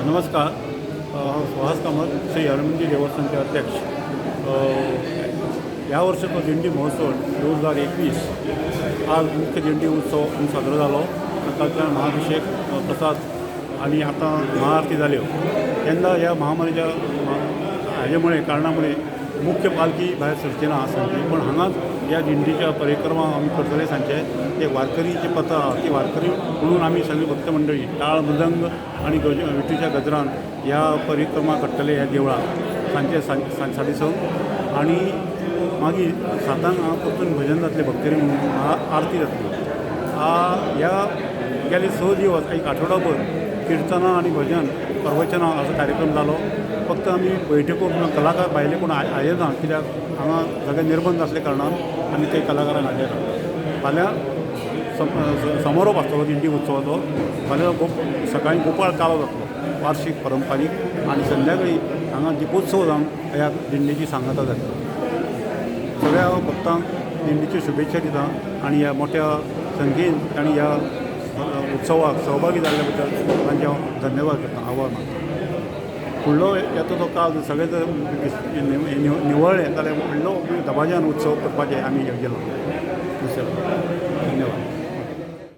नमस्कार. हांव सुहास कामत, श्री हरमंदिर देवस्थानचे अध्यक्ष. ह्या वर्साचो दिंडी महोत्सव 2021, आज मुख्य दिंडी उत्सव आनी साजरो जालो. तातूंतल्यान महाभिषेक, प्रसाद आनी आतां महाआरती जाल्यो. तेन्ना ह्या महामारीच्या हाजे मुळे, कारणा मुळे मुख्य पालखी भायर सरची ना सांजची, पूण हांगाच ह्या दिंडीच्या परिक्रमा आमी करतले. सांजचे ते वारकरी जी पथा आहा ती वारकरी म्हणून आमी सगळी भक्त मंडळी टाळ मृदंग आनी गज विठूच्या गजरान ह्या परिक्रमा काडटले ह्या देवळाक सांजचे 6:30 आनी मागीर 7 हांगा परतून भजन जातलें, भक्तरी म्हणून आरती जातली. ह्या गेले 6 दिवस, एक आठवडाभर किर्तनां आनी भजन, प्रवचनां असो कार्यक्रम जालो. फक्त आमी बैठको किंवा कलाकार भायले कोण आयले ना, कित्याक हांगा सगळे निर्बंध आसले कारणान आमी ते कलाकारांक हाडले ना. फाल्यां समारोप आसतलो दिंडी उत्सवाचो. फाल्यां सकाळीं गोपाळ कालो जातलो, वार्षीक परंपारीक, आनी संध्याकाळी हांगा दिपोत्सव जावन ह्या दिंडीची सांगाता जातली. सगळ्या भक्तांक दिंडीच्यो शुभेच्छा दिता आनी ह्या मोठ्या संख्येन तांणी ह्या उत्सवाक सहभागी जाल्ल्या बद्दल तांचे हांव धन्यवाद करता, आभार मानता. फुडलो येता तो काळ सगळे जर निवळ्ळे जाल्यार व्हडलो दबाज्यान उत्सव करपाचें आमी येवजलां. दुसरें, धन्यवाद.